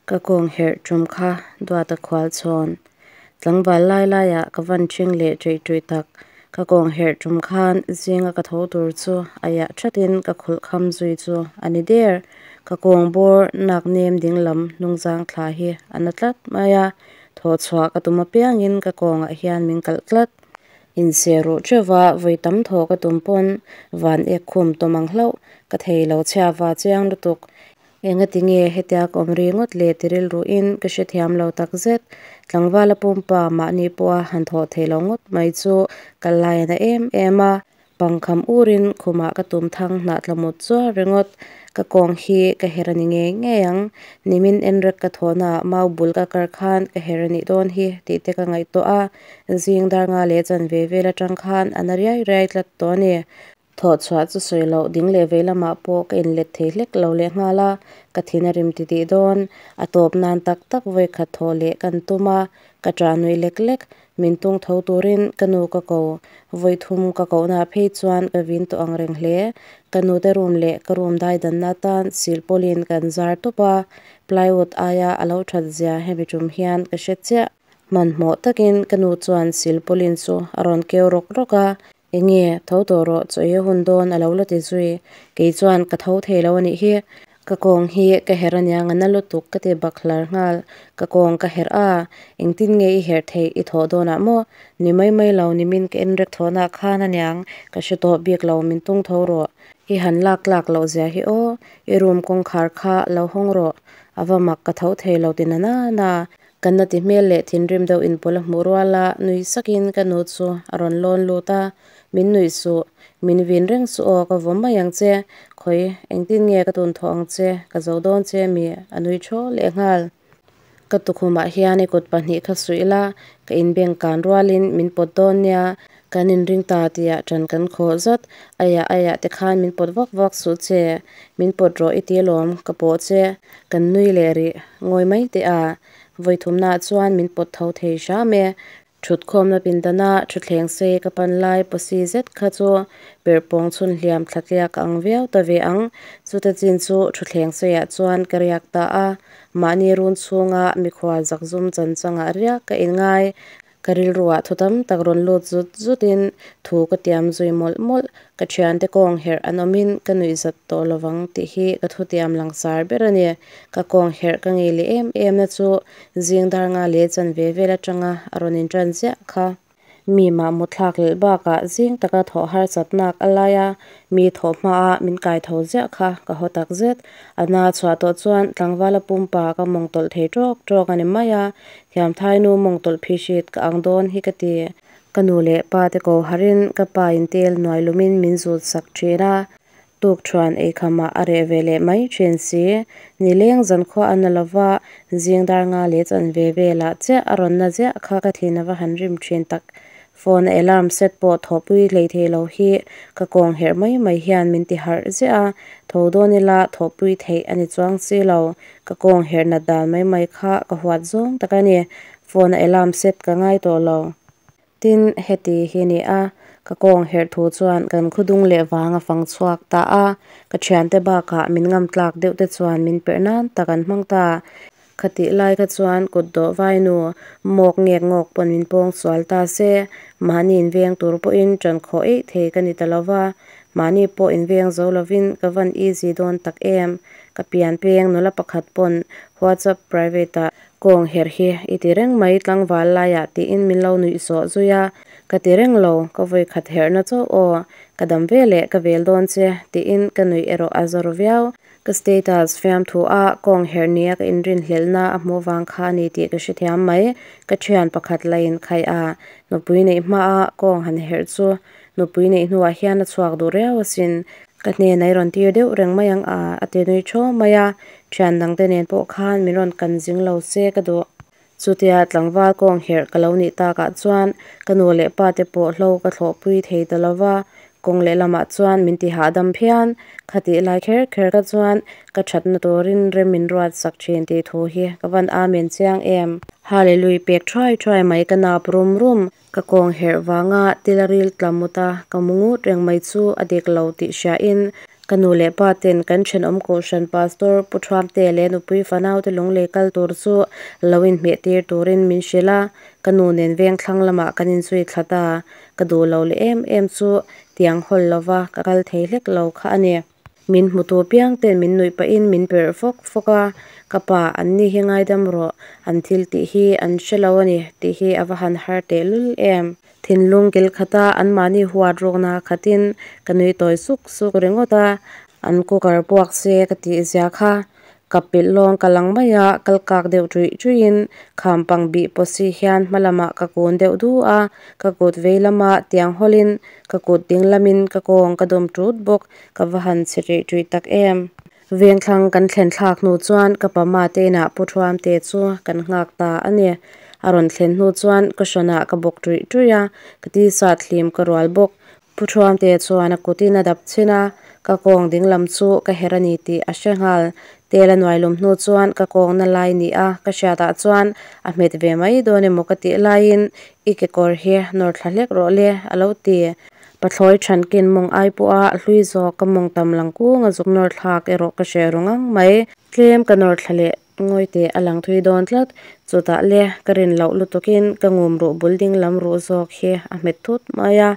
Ka kawng herh tum kha Duata khual chhawn tlangval lai laiah ka van ṭhing leh ṭeih ṭuih tak. Ka kawng herh tum khan zinga ka tho tur chu a iah thatin ka khulh kham zui chu a ni der. Ka kawng bawr nak nem dinglam hnungzang thla hi a na tlat mai a, thawh chhuah ka tum apiangin ka kawngah hian min kalh tlat. Inseh ruh teuh va vawi tam thawh ka tum pawn van ek khum tawm ang hlauh ka thei lo chhia va chiang lutuk. Engati nge hetia ka awm ri ngawt le ti rilruin ka hrethiam lo takzet. Tlangvala pumpa mahni pawha han thawh theih loh ngawt mai chu ka lai a na em em a. Pangkham urin khumah ka tum thang hnah tla mut chuar ringawt. Ka kawng hi ka herh a ni ngei ngei ang. Nimin enrek ka thawhnaah mau bul ka kar khan ka herh a nih dawn hi tih te ka ngaihtuah a. Zing dar nga leh chanve vel atang khan a na riai riai tlat tawh a ni. Thawh chhuah chu sawi loh ding leh vei lamah pawh ka inlet thei hlek lo leh nghal a, ka thin a rim titih dawn. A tawp nan tak tak vawi khat thawh leh kan tum a, ka ṭah nuih lek lek. Min tung tho turin ka nu ka ko. Vawi thum ka kohnaah phei chuan ka vin tawh ang reng hle. Ka nute room leh ka room dai danna atan silpawlin kan zar tawp a, plywood aia a lo that zia hemi tum hian ka hre chiah. Hmanhmawh takin ka nu chuan silpawlin chu a rawn keu rawk rawk a, Enge, tho tawh rawh, chaw ei a hun dawn a lo la ti zui. Kei chuan ka tho thei lo a nih hi. Ka kawng hi ka herh aniang a na lutuk ka ti bak hlar nghal. Ka kawng ka herh a, engtin nge i herh theih i thawh dawnah maw? Ni mai mai lo, nimin ka enrek thawhnaah khan aniang ka hre tawh bik lo, min tung tho rawh. I han lak tlak loh zia hi aw, i room kawngkhar kha lo hawng rawh. A va mak ka tho thei lo ti na na na. Ka na ti hmel leh thinrim deuh inpawlh a hmuh rual a, nui sakin ka nu chu a rawn lawn lut a, Min nuih suh, min vin reng suh aw, ka vawm mai ang che, khawi, engtin nge ka tun thawh ang che, ka zo dawn che mi, a nui thaw leh nghal. Ka tukhumah hian i kut pahnih kha suih la, ka inbeng kan rualin min pawt dawn nia, Kan inring ta tihah ṭan kan khawh zat. Aiah aiah te khan min pawt vak vak suh che. Min pawt rawh i ti alawm, ka pawh che. Kan nui leh rih ngawi mai teh a. Vawi thumnaah chuan min pawt tho thei hram e. Ṭhutkhawmna pindana ṭhuthleng sei ka pan lai pawsi zet kha chu perhpawng chhun hliam thla tliak ang viau ta ve ang. Chuta chin chu ṭhuthleng seiah chuan ka riak ta a. Mahni run chhunga mikhual zakzum chanchangah riak ka inngai. Ka rilruah thu tam tak rawn lut zut zutin thu ka tiam zui mawlh mawlh. Ka thiante kawng herh an awmin ka nuih zat tawh lovang tih hi ka thutiam langsar ber a ni. Ka kawng herh ka ngei leh em em na chu zing dar nga leh chanve vel atanga a rawn intan ziah kha. Mi mahmawh thlak leh bakah zing taka thawh harsat nak a lai a, mi thawh hmaa min kai tho ziah kha ka haw tak zet. A na chhuah tawh chuan tlangvala pumpa ka mawng tawlh thei tawk tawk a ni mai a, Thiamthainu mawng tawlh phihrit ka ang dawn hi ka ti. Ka nu leh pa te ko harin ka pa in tel nuai lumin min zut sak thin a, tuk thuan eikhamah a reh ve leh mai thin si. Nileng zankhua a na lova, zing dar nga leh chanve velah chiah a rawn na ziah kha ka thin a va han rim thin tak. Phone a alarm set pawh thawhpui hlei thei lo hi ka kawng herh mai mai hian min ti harh ziah a, tho dawn ila thawhpui theih a ni chuang si lo. Ka kawng herh nat dan mai mai kha ka huat zawng tak a ni. Phone a alarm set ka ngai tawh lo. Tin, heti hi ni a, ka kawng herh thu chuan kan khawdung leh vang a fang chhuak ta a, ka thiante bakah min ngam tlak deuh te chuan min perh nan tak an hmang ta. Khatih lai kha chuan kut dawh vainu mawk ngek ngawk pawn min pawng sual ta se, mahni inveng tur pawhin ṭan khawh eih thei ka ni ta lo va, mahni pawh inveng zo lovin ka van easy dawn tak em. Ka pian peng nula pakhat pawn WhatsApp private ah kawng herh hi i ti reng mai tlangval laiah tiin min lo nuih sawh zui a, ka ti reng lo, ka vawi khat herhna chauh aw, ka dam ve leh ka vel dawn che tiin ka nuih erawh a zawr viau. Ka status fiamthu a kawng herh nia ka inrinhlelhna a hmuh vang kha a ni tih ka hrethiam mai. Ka thian pakhat la inkhaih a, nupui neih hmaa kawng han herh chu nupui neih hnuah hian a chhuak duh riau asin. Ka hnenah i rawn tir deuh reng mai ang a, a ti nui thaw mai a. Thian dangte nen pawh khan min rawn kan zing lo se ka duh. Chutia tlangval kawng herh ka lo nih takah chuan ka nu leh pa te pawh hlo ka thlawhpui thei ta lo va, kawng lehlamah chuan min ti hahdam phian. Khatih lai kher kher ka chuan ka thatna turin rem min ruat sak thin tih thu hi ka van amen chiang em. Hallelui pek thuai thuai mai ka nap rum rum. Ka kawng herh vanga tilaril tla mut a ka mu ngut reng mai chu a dik lo tih hriain Ka nu leh pa ten kan thenawm kohhran pastor Pu Thuamte leh nupui fanau te lunglei kal tur chu lo inhmeh tir turin min hrilh a, ka nu nen vengthlang lamah kan inzui thla ta. Ka duh lo leh em em chu tiang hawl lova ka kal thei hlek lo kha a ni. Min hmutu piang ten min nuih pahin min perh fawk fawk a, ka pa an ni hi ngaidam rawh, an thil tih hi an hre lo a ni tih hi a va han har tehlul em. Thinlung kil khata anmahni huat rawkna khatin ka nui tawi suk suk ringawt a, an cooker puak se ka tih zia kha ka pilh lawng ka lang mai a, kal kak deuh ṭuih ṭuihin kham pang bih pawh si hian hma lamah ka kun deuh du a, ka kut vei lama tiang hawlin ka kut ding lamin ka kawng ka dawm ṭut bawk, ka va han chhe ṭih ṭuih tak em. Vengthlang kan thlen thlak hnu chuan ka pama te inah Pu Thuamte chu kan nghak ta a ni. A rawn thlen hnu chuan ka hrawnah ka bawk ṭuih ṭuih a, ka t-shirt hlim ka rual bawk. Pu Thuamte chuan a kutin a dap chhin a, ka kawng dinglam chu ka herh a ni tih a hre nghal. Tel a nuai lum hnu chuan ka kawngna lai ni a ka hriatah chuan a hmet ve mai dawn emaw ka tih laiin i kekawr hi nawr thla hlek rawh le a lo ti. Pathlawi Thankin mawng ai pawha hlui zawk ka mawng tam lang kung a zuk nawr thlak erawh ka hre ru ngang mai. Tlem ka nawr thla leh ngawi teh a lang thui dawn tlat. Chutah le ka rin loh lutukin ka ngum ruh bul ding lam ruh zawk hi a hmet thut mai a.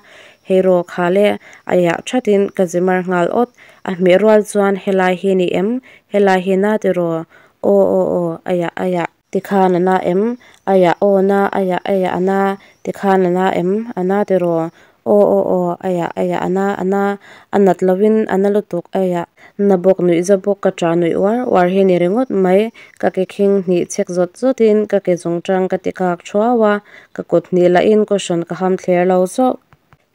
Hei rawh kha le a iah thatin ka zi mar nghal awt. A hmeh rual chuan helai hi ni em? Helai hi na tiraw? Aw aw aw aiah aiah. Tikhan a na em? Aiah aw na aiah aiah a na. Tikhan a na em? A na tiraw? Aw aw aw aiah aiah a na a na. A nat lohin a na lutuk aiah. Na bawk nuih za bawk ka ṭah nuih uar uar hi ni ringawt mai. Ka ke khing hnih chek zawt zawtin ka ke zungṭang ka ti kak ṭhuau a, ka kut hnih lahin cushion ka ham thler lo zauh.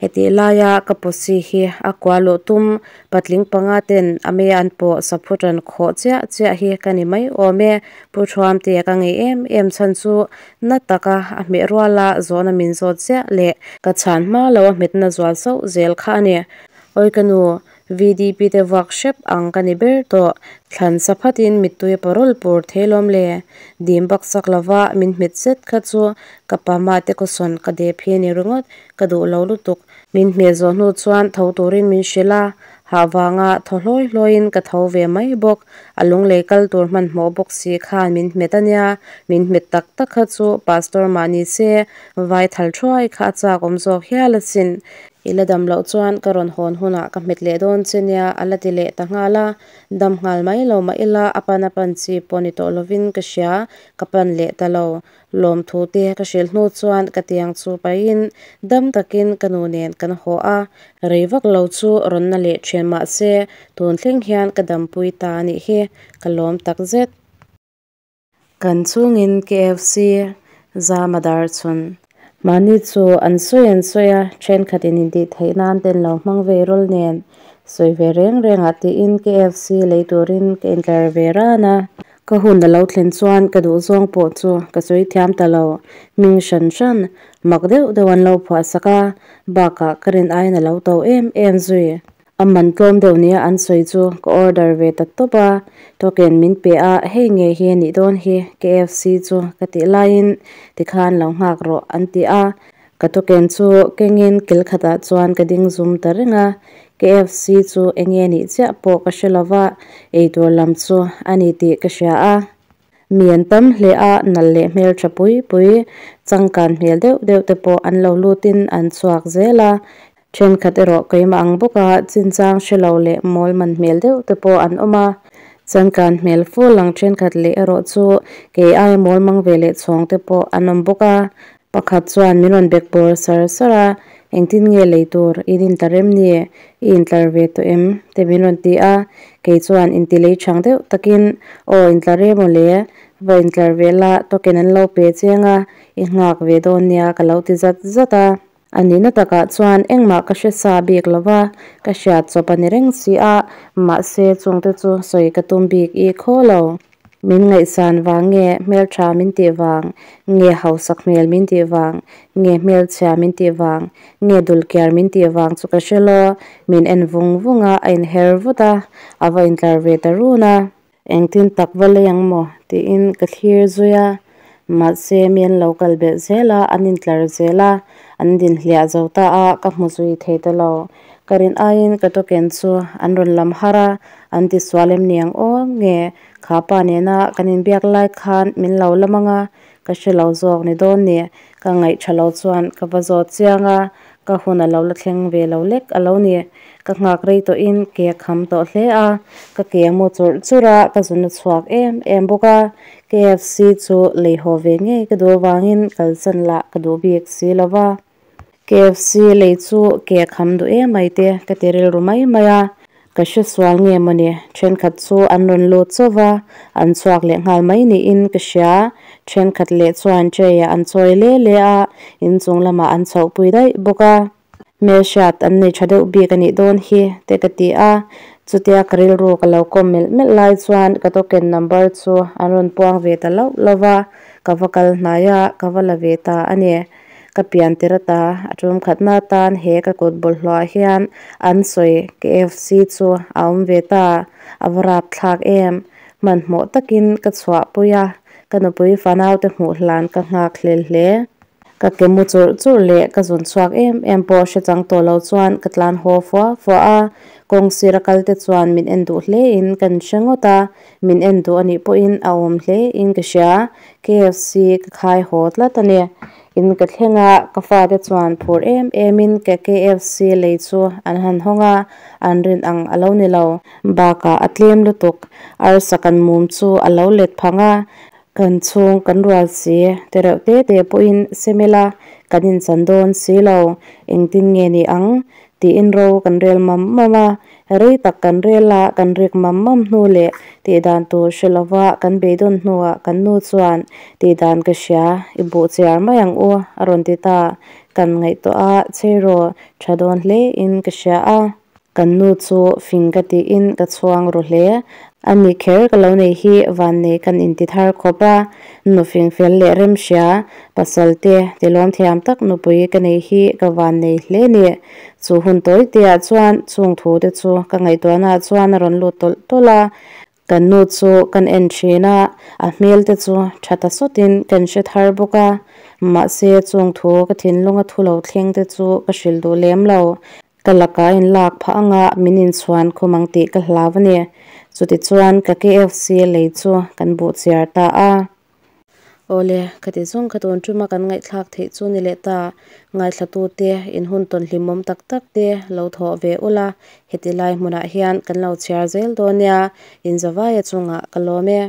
Hetih laia ka posi hi a kua luh tum patling panga ten a mei an pawh saphu ṭan khawh chiah chiah hi ka ni mai awm e. Pu Thuamtea ka ngei em em chhan chu na taka a hmeh ruala zawhna min zawt ziah leh ka chhan hma lo a hmetna zual sauh zel kha a ni. Awi ka nu, VDP te vuak hrep ang ka ni ber tawh. Thlan sa phatin mittui a parawl pur thei lawm le. Dim bak sak lova min hmet zet kha chu ka pa mah te kawsawn ka dep hi a ni ringawt, ka duh lo lutuk. Min hmeh zawh hnu chuan tho turin min hrilh a, hah vanga thaw hlawi hlawiin ka tho ve mai bawk. A lunglei kal tur hmanhmawh bawk si khan min hmet a nia, min hmet tak tak kha chu Pastor mah ni se vai thal thuai kha a chak awm zawk hial asin. I la dam loh chuan ka rawn hawn hunah ka hmet leh dawn che nia a la ti leh ta nghal a, dam nghal mai lo mah ila a pan a pan chi pawh ni tawh lovin ka hria, ka pan leh ta lo. Lawmthu te ka hrilh hnu chuan ka tiang chu pahin dam takin ka nu nen kan haw a, rei vak lo chu rawn na leh ṭhian mah se tun thleng hian ka dampui ta a nih hi, ka lawm tak zet. Kan chungin KFC zama dar chhun. Mahni chu an sawi an sawi a, thenkhatin intih theih nan ten lo hmang ve rawl nen sawi ve reng reng ah tiin KFC lei turin ka intlar ve ran a. Ka hun a lo thlen chuan ka duh zawng pawh chu ka sawi thiam ta lo. Hming hran hran mak deuh deuh an lo phuah sak a, bakah ka rin aiin a lo to em em zui. A man tlawm deuh nia an sawi chu ka order ve ta tawp a, token min pe a, hei ngei hi a nih dawn hi KFC chu ka tih laiin tikhan lo nghak rawh an ti a, ka token chu kengin kil khatah chuan ka ding zum ta reng a, KFC chu eng nge nih chiah pawh ka hre lova, eitur lam chu a ni tih ka hria a. Mi an tam hle a, nalh leh hmeltha pui pui, changkan hmel deuh deuh te pawh an lo lutin an chhuak zel a, Thenkhat erawh keimah ang bawka chinchang hre lo leh mawl man hmel deuh te pawh an awm a, changkan hmel ful ang thenkhat leh erawh chu kei aia mawl mang ve leh chhawng te pawh an awm bawk a. Pakhat chuan min rawn bek bawr sar sar a, Engtin nge lei tur in intlar em ni? I intlar ve tawh em? te min rawn ti a, kei chuan inti lei chhang deuh takin, Aw intlar em aw le, va intlar ve la, token an lo pe cheng a, i nghak ve dawn nia ka lo ti zat zat a. A nihna takah chuan engmah ka hre sa bik lo va, ka hriat chawp a ni reng si a, mahse chungte chu sawi ka tum bik i khaw lo. Min ngaihsan vang nge hmeltha min tih vang, nge hausak hmel min tih vang, nge hmelchhia min tih vang, nge dulkiar min tih vang chu ka hre lo, min en vung vung a, a inher vut a, a va intlar ve ta run a. Engtin tak va lei ang maw? tiin ka thlir zui a, mahse mi an lo kal belh zel a, an intlar zel a, an din hliah zo ta a, ka hmu zui thei ta lo. Ka rin aiin ka token chu an rawn lam har a, an ti sual em ni ang aw nge kha pa nena kan inbiak lai khan min lo lam ang a, ka hre lo zawk ni dawn ni. Ka ngaih tha lo chuan ka va zawt chiang a, ka hun a lo la thleng ve lo lek a lo ni. Ka nghak rei tawhin ke a kham tawh hle a, ka ke a mu churh churh a, ka zun a chhuak em em bawk a. KFC chu lei haw ve ngei ka duh avangin kalsan lah ka duh bik si lo va. KFC lei chu ke a kham duh em mai te ka ti rilru mai mai a, ka hre sual nge mawni thenkhat chu an rawn lut chauh va, an chhuak leh nghal mai niin ka hria. Thenkhat leh chuan tray ah an chawi le le a, inchung lamah an chhohpui daih bawk a. Hmelhriat an nei tha deuh bik a nih dawn hi te ka ti a, chutia ka rilru ka lo kawm melh melh lai chuan ka token number chu an rawn puang ve ta loh lo va, ka va kal hnai a, ka va la ve ta a ni. Ka pian tir ata a tum khatna atan he ka kut bawlhhlawh ah hian an sawi KFC chu a awm ve ta, a va rap thlak em. Hmanhmawh takin ka chhuahpui a, ka nupui fanaute hmuh hlan ka nghak hlel hle. Ka ke mu churh churh leh ka zun chhuak em em pawh hre chang tawh lo chuan ka tlan haw fua fua a, kawng sira kal te chuan min en duh hle in kan hre ngawt a, min en duh anih pawhin a awm hle in ka hria, KFC ka khai haw tlat a ni. In ka thleng a, ka fate chuan phur em em in ka KFC lei chu an han hawng a, an rin ang a lo ni lo. Bakah a tlem lutuk, arsa kan mum chu a lo let phang a, Kan chhung kan rual si, te reuh te te pawhin sem ila kan inchan dawn si lo, engtin nge ni ang? tiin ro kan rel mam mam a, rei tak kan rel a, kan rik mam mam hnu leh tihdan tur hre lova kan beidawn hnuah kan nu chuan tihdan ka hria, i buh chiar mai ang u a rawn ti ta, kan ngaihtuah a, chheiraw tha dawn hle in ka hria a. Kan nu chu fing ka tiin ka chhuang ru hle. A ni kher ka lo nei hi vannei kan inti thar khawp a, nu fing fel leh rem hria, pasal te tilawm thiam tak nupui ka nei hi ka vannei hle ni. Chu hun tawi tihah chuan chung thu te chu ka ngaihtuahnaah chuan a rawn lut tawlh tawlh a. Kan nu chu kan en thin a, a hmel te chu tha ta sawtin kan hre thar bawk a, mahse chung thu ka thinlunga thu lo thleng te chu ka hrilh duh lem lo. Ka lakah in lak phah anga min inchhuan khum ang tih ka hlau a ni. Chutichuan ka KFC lei chu kan buh chiar ta a. Awle, ka ti zawng kha tun tuma kan ngaihthlak theih chu ni leh ta. Ngaithlatute in hun tawn hlimawm tak tak te lo thawh ve ula, heti lai hmunah hian kan lo chhiar zel dawn nia, in zavaia chungah ka lawm e.